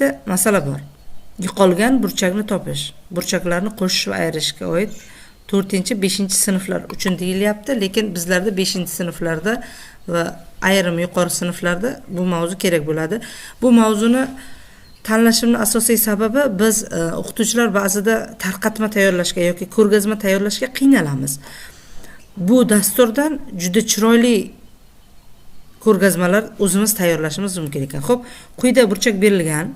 Masala bor. Yo'qolgan burchakni topish, burchaklarni qo'shish va ayirishga oid 4-5-sinflar uchun deyilyapti, lekin bizlarda 5-sinflarda va ayrim yuqori sinflarda bu mavzu kerak bo'ladi. Bu mavzuni tanlashimning asosiy sababi biz o'qituvchilar ba'zida tarqatma tayyorlashga yoki ko'rgazma tayyorlashga qiynalamiz. Bu dasturdan juda chiroyli ko'rgazmalar o'zimiz tayyorlashimiz mumkin ekan. Xo'p, quyida burchak berilgan,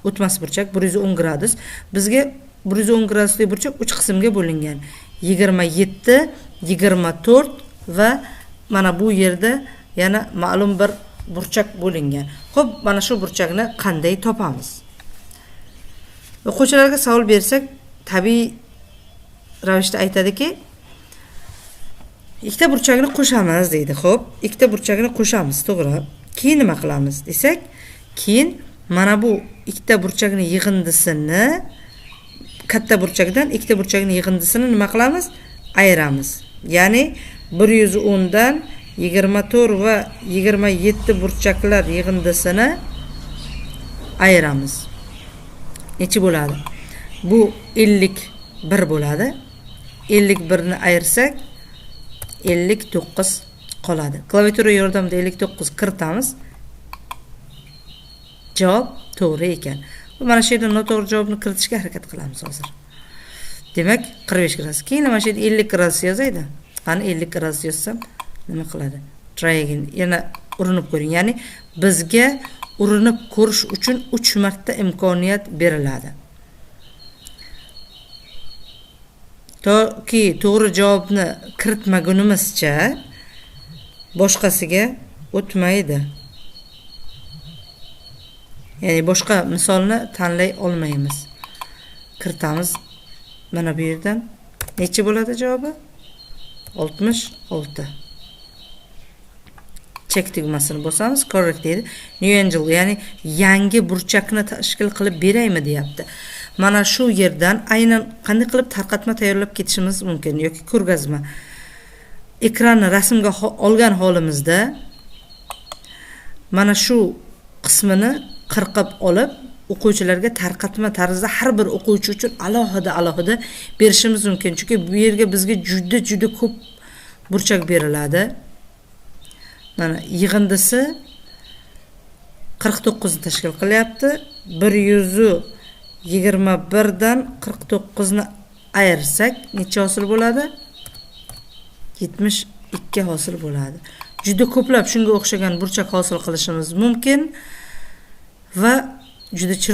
o'tmas burchak 110 gradus. Bizga 110 gradusli burchak 3 qismga bo'lingan. 27, 24 va mana bu yerda yana ma'lum bir burchak bo'lingan. Xo'p, mana shu burchakni qanday topamiz? O'quvchilarga savol bersak, tabiiy ravishda aytadiki, ikkita burchakni qo'shamiz deydi. Xo'p, ikkita burchakni qo'shamiz, to'g'ri. Keyin nima qilamiz desak, keyin mana bu ikkita burchakni yig'indisini katta burchakdan ikkita burchakni yig'indisini nima qilamiz? Ayiramiz. Ya'ni 110 dan 24 va 27 burchaklar yig'indisini ayiramiz. Necha bo'ladi? Bu 51 bo'ladi. 51 ni ayirsak 59 qoladi. Klaviatura yordamida 59 kiritamiz. Javob to'g'ri ekan. Mana shu yerda noto'g'ri javobni kiritishga harakat qilamiz hozir. Demak, 45 gradus. Keyin mana shu yerda 50 gradus yozaydi. Qani 50 gradus yozsam nima qiladi? Try again. Yana urinib ko'ring. Ya'ni bizga urinib ko'rish uchun 3 marta imkoniyat beriladi. Toki to'g'ri javobni kiritmagunimizcha boshqasiga o'tmaydi. Ya'ni boshqa misolni tanlay olmaymiz. Kiritamiz mana bu yerdan. Necha bo'ladi javobi? 66. Check tugmasini bosamiz, correct deydi. New angle, ya'ni yangi burchakni tashkil qilib beraymi deyapti. Mana shu yerdan aynan qanday qilib tarqatma tayyorlab ketishimiz mumkin yoki ko'rgazma. Ekranni rasmga olgan holimizda mana shu qismini qirqib olib o'quvchilarga tarqatma tarzida har bir o'quvchi uchun alohida berishimiz mumkin. Chunki bu yerga bizga juda ko'p burchak beriladi. Mana yig'indisi 49 ni tashkil qilyapti. 121 dan 49 ni ayirsak necha hosil bo'ladi? 72 hosil bo'ladi. Juda ko'plab shunga o'xshagan burchak hosil qilishimiz mumkin va juda chiroyli